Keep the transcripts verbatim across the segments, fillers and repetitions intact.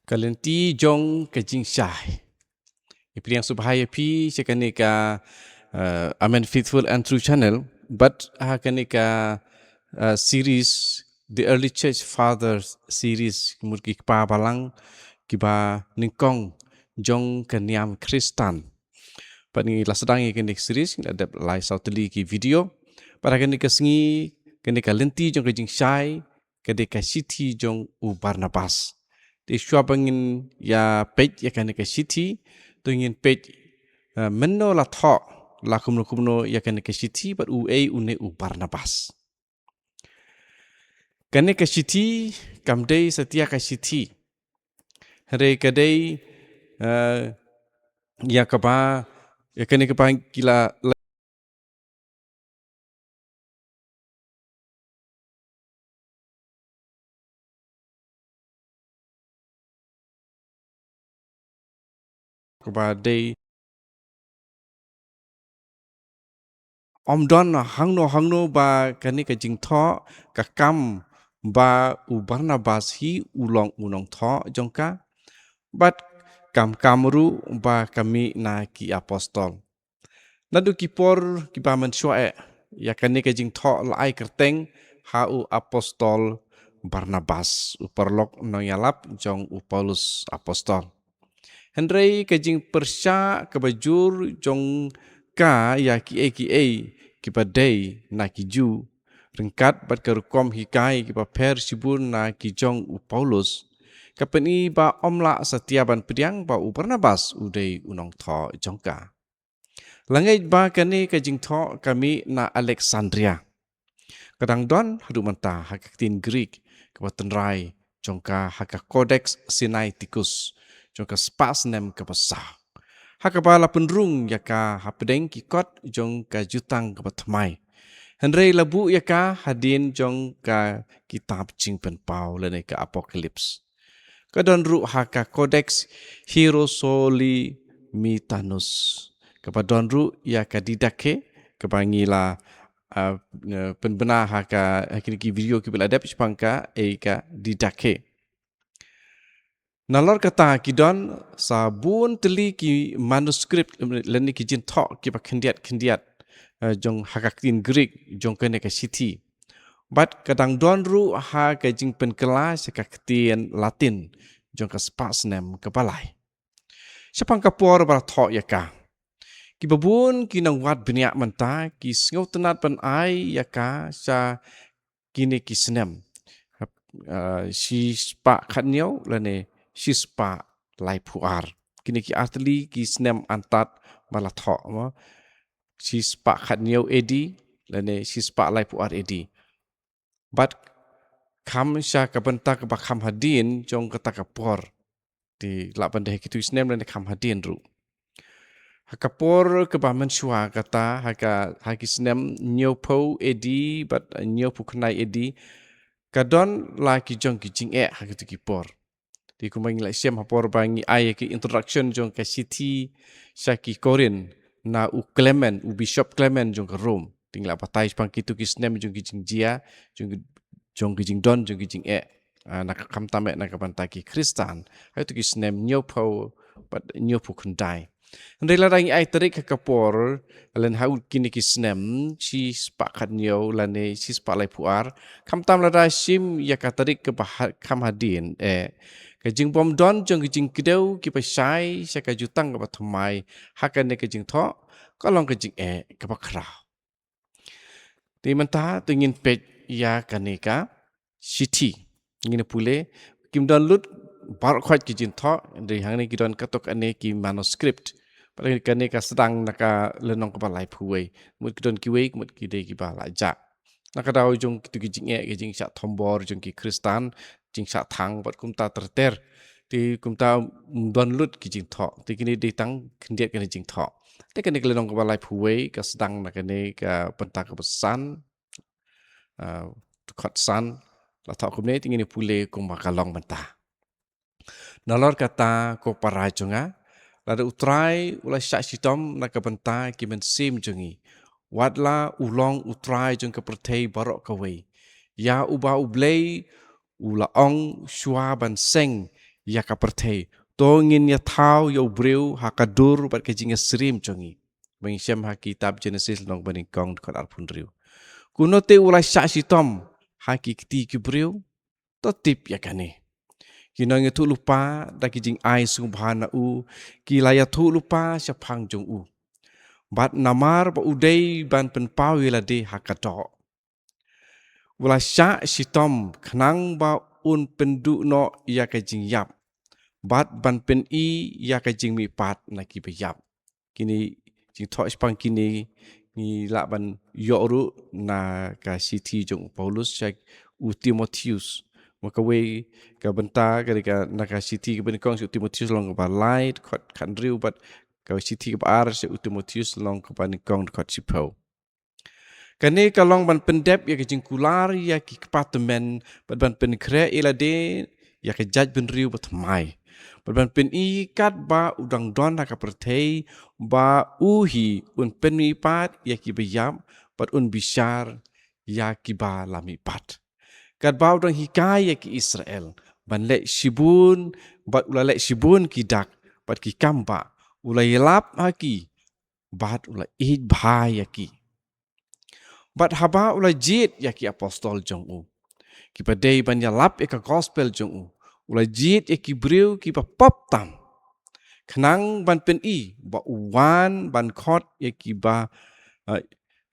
Ka lynti jong ka jingshai. Ngi pdiang sngewbha ïa phi sha kane ka, uh, Amen Faithful and True Channel, bad ha kane ka, uh, series, The Early Church Fathers series, mut ki kpa balang kiba nyngkong jong ka niam Khristan. Bad ngi la sdang ïa kane ka series, ngi la dep lai saw tylli ki video. Bad ha kane ka sngi, kane ka lynti jong ka jingshai, ka dei ka shithi jong u Barnabas. Te shuwa ba ngin ïa peit ïa kane ka shithi, to ngin peit, eh, mynno la thoh, la kumno kumno ïa kane ka shithi, bad uei une u Barnabas. Kane ka shithi, kam dei satia ka shithi. Hynrei ka dei, eh, ïa kaba, ïa kane kaba ki la, la kaba dei. Ym don hangno hangno ba kane ka jingthoh, ka kam ba u Barnabas hi u long u nongthoh jong ka. Bad kam kam ruh ba ka mih na ki apostol. Naduh ki por kiba mynshuwa eh, ïa kane ka jingthoh la ai kyrteng ha u apostol Barnabas, u paralok nongïalap jong u Paulus apostol. Hynrei ka jingpyrshah kaba jur jong ka ïa kiei kiei kiba dei na ki Jiw, ryngkat bad ka rukom hikai kiba pher shibun na ki jong u Paulus, ka pyni ba ym lah satia ban pdiang ba u Barnabas u dei u nongthoh jong ka. La ngeit ba kane ka jingthoh ka mih na Alexandria. Ka dang don haduh mynta ha ka ktien Greek kaba tynrai jong ka ha ka Codex Sinaiticus jong ka spah snem kaba saw. Ha kaba la pynrung ïa ka hapdeng ki kot jong ka Jutang kaba Thymmai. Hynrei la buh ïa ka hadien jong ka kitab Jingpynpaw lane ka Apocalypse. Ka don ruh ha ka Codex Hierosolymitanus. Kaba don ruh ïa ka Didache, kaba ngi la, ah, eh, pynbna ha ka, ha kine ki video kiba la dep shaphang ka, eh, ka Didache. Nalor kata ki don sa bun tylli ki manuscript, lane ki jingthoh kiba khyndiat khyndiat, eh, jong ha ka ktien Greek, jong kane ka shithi. Bad ka dang don ruh ha ka jingpynkylla sha ka ktien Latin, jong ka spah snem kaba lai. Shaphang ka por ba la thoh ïa ka, kiba bun ki nongwad bniah mynta ki sngewtynnad ban ai ïa ka sha kine ki snem. Hap, ah, shispah khatñiew lane shispah laiphew ar. Kine ki artylli ki snem antad ba la thoh, mo. Shispah khatñiew A D lane shispah laiphew ar A D. Bad kham sha ka bynta kaba kham hadien jong kata ka por. Te lah ban dei ha kitu ki snem lane kham hadien ruh. Ha ka por kaba mynshuwa kata, ha ka, ha ki snem hynñiewphew A D bad hynñiewphew khyndai A D, ka don la ki jong ki jingeh ha kitu ki por. Te kumba ngi la shem ha por ba ngi ai ïa ki introduction jong ka shithi sha ki Korinth na u Clement, u Bishop Clement jong ka Rome. Te ngi la batai shaphang kitu ki snem jong ki jingjia, jong ki, jong ki jingdon, jong ki jingeh. Ah, na ka, khamtam eh na ka bynta ki Khristan. Ha kitu ki snem hynñiewphew bad hynñiewphew khyndai. Hynrei lada ngi ai tarik ha ka por, lane ha u kine ki snem, shispah khatñiew lane shispah laiphew ar, khamtam lada shim ïa ka tarik kaba ha-, kham hadien, eh, ka jingbym don jong ki jingkdew kiba shai sha ka Jutang kaba Thymmai ha kane ka jingthoh, ka long ka jingeh kaba khraw. Te mynta to ngin peit ïa kane ka shithi. Ngin pule, kim don lut baroh khoit ki jingthoh, dei hangne ki don katto katne ki manuscript. Bad kane ka sdang na ka lynnong kaba laiphew wei. Mut ki don kiwei, mut ki dei kiba la jah. Na ka daw jong kitu ki jingeh, ki jingshah thombor jong ki Khristan, jingshah thang bad kumta ter ter. Te kumta ym don lut ki jingthoh. Te kine dei tang khyndiat kine jingthoh. Te kane ka lynnong kaba laiphew wei, ka sdang na kane ka bynta kaba san, ah, dkhot san, la thoh kumne, te ngin pule kumba ka long mynta. Nalor kata, ko para jong nga, lada U Trai u la shah shitom na ka bynta ki mynsiem jong ngi, wat la u long U Trai jong ka pyrthei baroh kawei. Ïa uba U Blei u la ong shuwa ban seng ïa ka pyrthei. To ngin ïa thaw ïa u briew ha ka dur bad ka jingïasyriem jong ngi. Ba ngi shem ha kitab Genesis lynnong ba nyngkong dkhot arphew hynriew. Kumno te u la shah shitom ha ki kti ki briew? To tip ïa kane. Ki nongïathuhlypa da ki jingai sngewbha na u, ki la ïathuhlypa shaphang jong u. Bad namar ba u dei ban pynpaw ïa lade ha ka doh, u la shah shitom khnang ba un pynduh noh ïa ka jingïap bad ban pyni ïa ka jingmihpat na ki ba ïap. Kine jingthoh shaphang kine ngi lah ban ïoh ruh na ka shithi jong u Paulus sha u Timotheus. Ma kawei ka bynta ka dei ka na ka shithi kaba nyngkong sha u Timotheus lynnong kaba lai dkhot khathynriew bad ka shithi kaba ar sha u Timotheus lynnong kaba nyngkong dkhot shiphew. Kane ka long ban pyndep ïa ka jingkular ïa ki kpa tymmen bad ban pynkhreh ïa lade ïa ka jaitbynriew bathymmai. Bad ban pyni katba u dang don ha ka pyrthei ba u hi un pynmihpat ïa ki ba ïap bad un bishar ïa ki ba la mihpat. Katba u dang hikai ïa ki Israel ban leh shibun bad u la leh shibun ki dak bad ki kam ba u la ïalap ha ki bad u la ïeit bha ïa ki. Bad haba u la jied ïa ki apostol jong u, ki ba dei ban ïalap ïa ka gospel jong u, u la jied ïa ki briew ki ba pop tam. Khnang ban pyni ba u wan ban khot ïa ki ba, eh,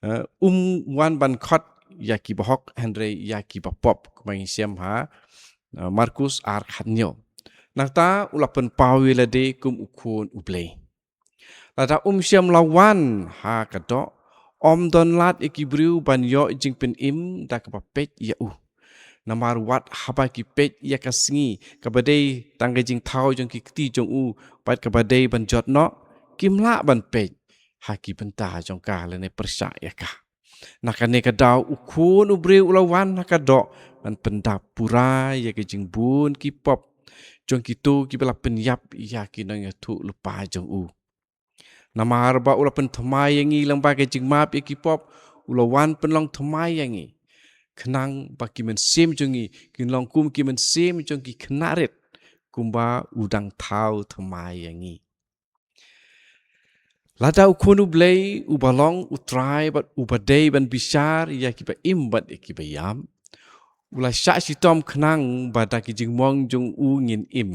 eh, um wan ban khot ïa ki ba hok hynrei ïa ki ba pop. Kumba ngi shem ha, eh, Markus ar khathynñiew. Nangta u la pynpaw ïa lade kum u khun u Blei. Lada um shym la wan ha ka doh, ym don lad ïa ki briew ban ïoh jingpynim da kaba peit ïa u. Namar wat haba ki peit ïa ka sngi, kaba dei tang ka jingthaw jong ki kti jong u, bad kaba dei ban jot noh, kim lah ban peit ha ki bynta jong ka lane pyrshah ïa ka. Na kane ka daw u khun u briew u la wan ha ka doh ban pyndap pura ïa ka jingbun ki pop jong kito ki ba la pynïap ïa ki nongïathuhlypa jong u. Namar ba u la pynthymmai ïa ngi lyngba ka jingmap ïa ki pop, u la wan pynlong thymmai ïa ngi. Khnang ba ki mynsiem jong ngi kin long kum ki mynsiem jong ki khynnah rit, kumba u dang thaw thymmai ïa ngi. Lada u khun u Blei u ba long u Trai bad u ba dei ban bishar ïa ki ba im bad ïa ki ba ïap, u la shah shitom khnang ba da ki jingmong jong u ngin im.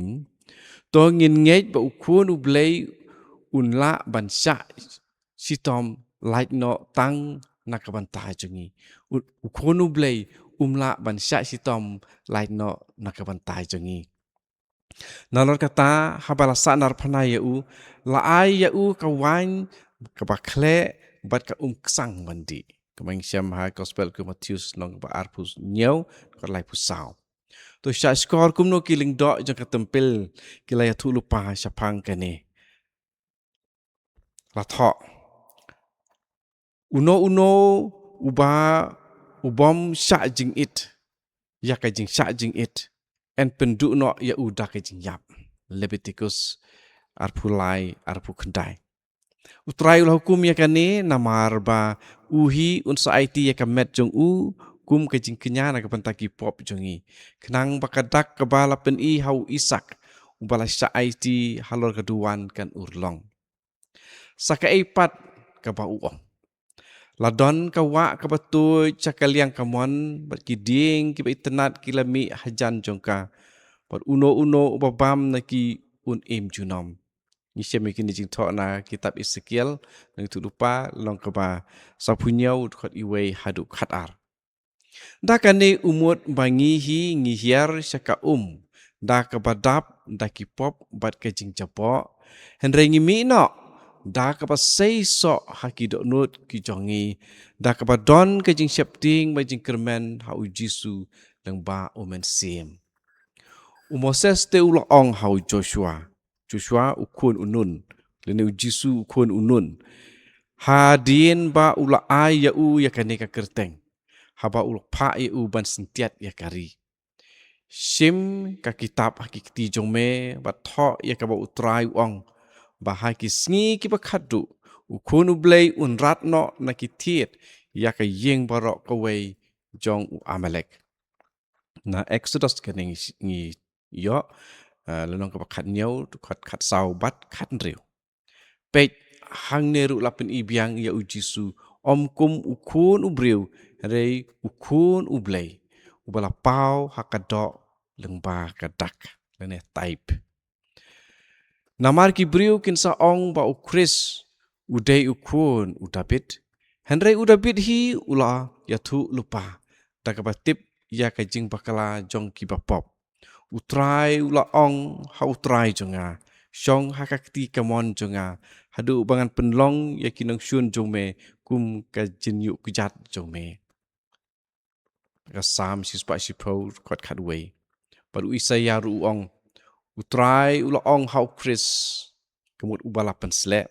To ngin ngeit ba u khun u Blei un lah ban shah shitom lait noh tang na ka bynta jong ngi. U, u khun u Blei um lah ban shah shitom lait noh na ka bynta jong ngi. Nalor kata haba la sahnarphna ïa u, la ai ïa u ka waiñ kaba khleh bad ka um ksang ban dih. Kumba ngi shem ha gospel u Mathaios lynnong kaba arphew hynñiew, dkhot laiphew saw. To shah shkor kumno ki lyngdoh jong ka templ ki la ïathuhlypa shaphang kane. La thoh. Uno uno uba u bym shah jingit ïa ka jingshah jingit, yn pynduh noh ïa u da ka jingïap. Leviticus arphew lai, arphew khyndai. U Trai u la hukum ïa kane namar ba u hi un sa aiti ïa ka met jong u kum ka jingkñia na ka bynta ki pop jong ngi. Khnang ba ka dak kaba la pyni ha u Isaak, uba la shah aiti halor ka duwan kan urlong. Sa kaei pat kaba u ong? La don ka wah kaba tuid sha ka liang kamon, bad ki dieng kiba itynnad ki la mih hajan jong ka, bad uno uno uba bam na ki un im junom. Ngi shem ïa kine jingthoh na kitab Esekiel, lynnong ïathuhlypa, lynnong kaba sawphew hynñiew, dkhot wei haduh khatar. Da kane u mut ba ngi hi ngi hiar sha ka um da kaba dap da ki pop bad ka jingjaboh, hynrei ngi mih noh da kaba sei soh ha ki dohnud ki jong ngi, da kaba don ka jingsheptieng bad jingkyrmen ha u Jisu lyngba u Mynsiem. U Moses te u la ong ha u Joshua, Joshua u khun u Nun, lane u Jisu u khun u Nun, hadien ba u la ai ïa u ïa kane ka kyrteng, haba u la phah ïa u ban syntiat ïa ka ri. Shim ka kitab ha ki kti jong me, bad thoh ïa kaba u Trai u ong, ba ha ki sngi kiba khatduh, u Khun u Blei un rat noh na ki thied ïa ka ïing baroh kawei jong u Amalek. Na Exodus kane ngi, ngi ïoh, ah, lynnong kaba khathynñiew, dkhot khatsaw bad khathynriew. Peit, hangne ruh la pyni biang ïa u Jisu, ym kum u Khun u briew, hynrei u Khun u Blei, uba la paw ha ka doh lyngba ka dak, lane type. Namar ki briew kin sa ong ba u Khrist u dei u khun u Dabid, hynrei u Dabid hi u la ïathuh lypa da kaba tip ïa ka jingbakla jong ki bapop. U Trai u la ong ha u Trai jong nga, shong ha ka kti kamon jong nga, haduh ba ngan pynlong ïa ki nongshun jong me kum ka jingïuh kjat jong me. Ka Salm shispah shiphew, dkhot khatwei. Bad u Isaïah ruh u ong, u Trai u la ong ha u Khrist, ka mut uba la pynsleh,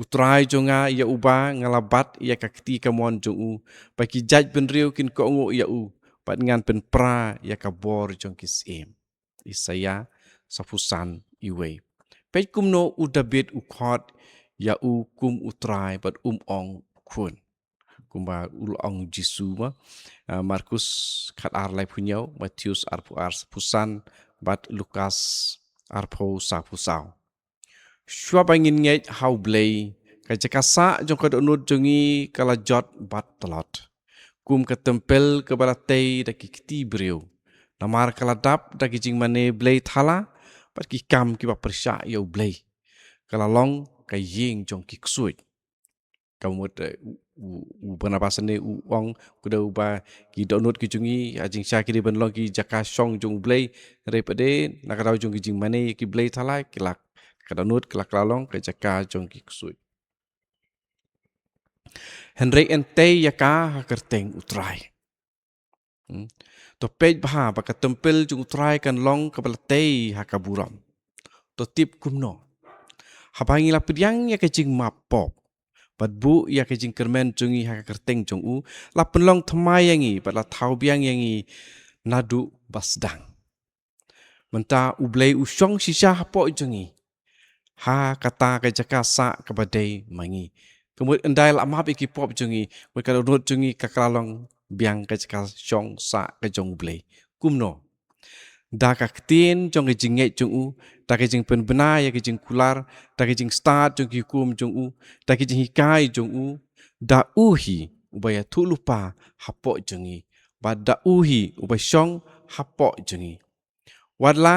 u Trai jong nga, ïa uba nga la bat ïa ka kti kamon jong u, ba ki jaitbynriew kin kohnguh ïa u, bad ngan pynpra ïa ka bor jong ki syiem. Isaïah saphew san, wei. Peit kumno u Dabid u khot ïa u kum u Trai bad um ong u Khun, kumba u la ong Jisu, ma. Ah, Markus khatar laiphew hynñiew, Mathaios arphew ar saphew san, bad Lukas arphew saphew saw. Shuwa ba ngin ngeit ha u Blei, ka jaka sah jong ka dohnud jong ngi ka la jot bad tlot, kum ka templ kaba la tei da ki kti briew. Namar ka la dap da ki jingmane blei thala bad ki kam kiba pyrshah ïa u Blei. Ka la long ka ïing jong ki ksuid. Ka mut, eh, u, u, u Barnabas ne u ong, kumta uba ki dohnud ki jong ngi, ha jingshai ki dei ban long ki jaka shong jong u Blei, hynrei pat de na ka daw jong ki jingmane ki blei thala, ki la, ka dohnud ka la kylla long ka jaka jong ki ksuid. Hynrei yn tei ïa ka ha ka kyrteng u Trai. Hmm. To peit bha ba ka templ jong u Trai kan long kaba la tei ha ka burom. To tip kumno? Haba ngi la pdiang ïa ka jingmap pop bad buh ïa ka jingkyrmen jong ngi ha ka kyrteng jong u, la pynlong thymmai ïa ngi bad la thaw biang ïa ngi naduh ba sdang. Mynta u Blei u shong shisha hapoh jong ngi, ha kata ka jaka sah kaba dei ma ngi. Ka mut ynda la map ïa ki pop jong ngi, mut ka dohnud jong ngi ka kylla long biang ka jaka shong sah ka jong u Blei. Kumno? Da ka ktien jong ka jingngeit jong u, da ka jingpynbna ïa ka jingkular, da ka jingstad jong ki hukum jong u, da ka jinghikai jong u, da u hi uba ïathuh lypa hapoh jong ngi, bad da u hi uba shong hapoh jong ngi. Wat la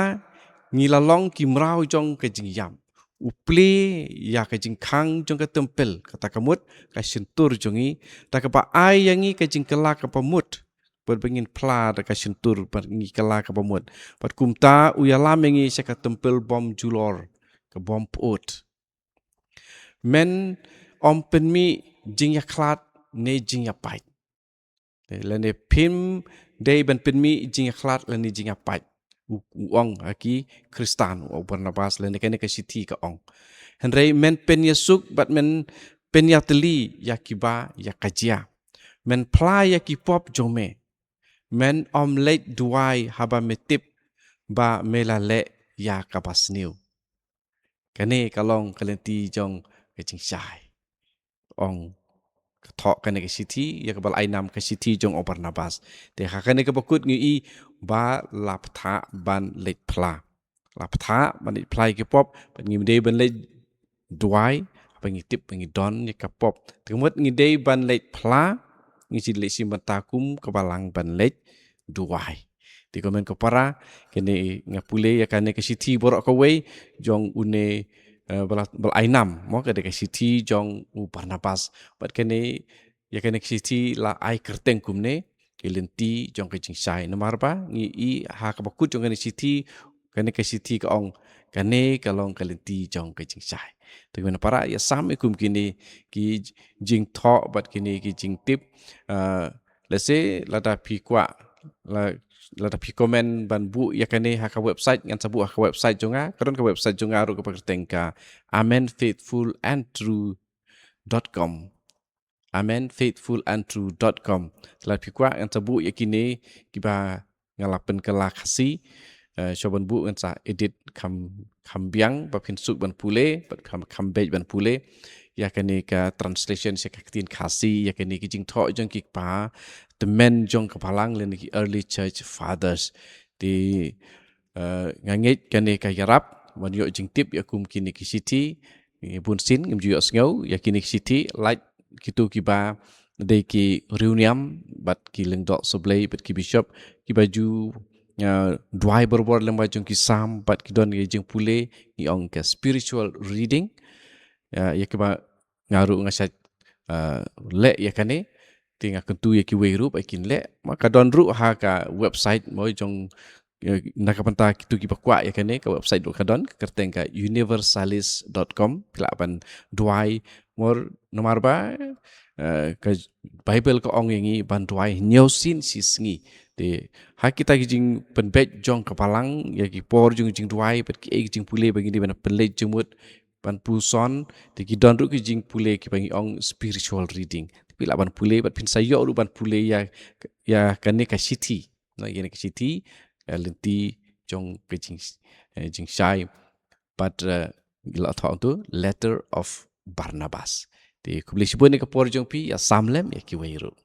ngi la long ki mraw jong ka jingïap, u plie ïa ka jingkhang jong ka templ, kata ka mut ka shyntur jong ngi, da kaba ai ïa ngi ka jingkylla kaba mut, bad ba ngin phla da ka shyntur bad ngi kylla kaba mut. Bad kumta u ïalam ïa ngi sha ka templ bymjulor, ka bym pyut. Men ym pynmih jingïakhlad ne jingïapait. Lane phim dei ban pynmih jingïakhlad lane jingïapait, u, u ong ha ki Khristan, u Barnabas, lane kane ka shithi ka ong. Hynrei men pynïasuk bad men pynïatylli ïa kiba ïakajia. Men phla ïa ki pop jong me. Men ym leit duwai haba me tip ba me la leh ïa kaba sniew. Kane ka long ka lynti jong ka jingshai. Ong ka thoh kane ka shithi ïa kaba la ai nam ka shithi jong u Barnabas. Te ha kane kaba kut ngi i ba la pyrta ban leit phla. La pyrta ban leit phla ïa ki pop, bad ngim dei ban leit duwai haba ngi tip ba ngi don ïa ka pop. Te ka mut ngi dei ban leit phla, ngi shu leit shim bynta kum kaba lang ban leit duwai. Te kumne ko para, kane nga pule ïa kane ka shithi baroh kawei jong une, eh, ba la, ba la ai nam, mo, kane ka shithi jong u Barnabas. Bad kane, ïa kane ka shithi la ai kyrteng kumne, ka lynti jong ka jingshai. Namar ba ngi i ha kaba kut jong kane ka shithi, kane ka shithi ka ong, kane ka long ka lynti jong ka jingshai. Te kumne para, ïa sam ïa kum kine ki jingthoh bad kine ki jingtip, eh, lehse lada phi kwah, la, lada phi comment ban buh ïa kane ha ka website, ngan sa buh ha ka website jong nga, ka don ka website jong nga ruh kaba kyrteng ka amen faithful and true dot com. amen faithful and true dot com. Lada phi kwah ngan sa buh ïa kine kiba nga la pynkylla Khasi, eh, shuwa ban buh ngan sa edit kham, kham biang, ba phin suk ban pule, bad kham, kham beit ban pule. Ïa kane ka translation sha ka ktien Khasi, ïa kane ki jingthoh jong ki kpa tymmen jong ka Balang lane ki early church fathers. Te Uh, nga ngeit kane ka ïarap ban ïoh jingtip ïa kum kine ki shithi. Ngi bun sien ngim ju ïohsngew ïa kine ki shithi, lait kito kiba dei ki riewniam bad ki lyngdoh sublei bad ki bishop kiba ju, uh, duwai barabor lem bad jong ki Salm bad ki don ïa jingpule, ngi ong ka spiritual reading. Uh, ïa kiba nga ruh nga shait, uh, leh ïa kane. Te nga kyntu ïa kiwei ruh ba kin leh. Ma ka don ruh ha ka website mo jong, eh, na ka bynta kito kiba kwah ïa kane, ka website ruh ka don, ka kyrteng ka universalis dot com. Phi lah ban duwai mo, namar ba, eh, ka Bible ka ong ïa ngi ban duwai hynñiew sien shi sngi. Te ha kita ki jingpynbeit jong ka Balang ïa ki por jong jingduwai bad kiei ki jingpule ba ngin dei ban pynleit jingmut ban puson, te ki don ruh ki jingpule kiba ngi ong spiritual reading. Te phi lah ban pule bad phin sa ïoh ruh ban pule ïa, ïa kane ka shithi. Na, ïa kane ka shithi, eh, lynti jong ka jing, eh, jingshai bad, eh, la thoh tu Letter of Barnabas. Te khublei shibun ïa ka por jong phi, ïa sam lem ïa kiwei ruh.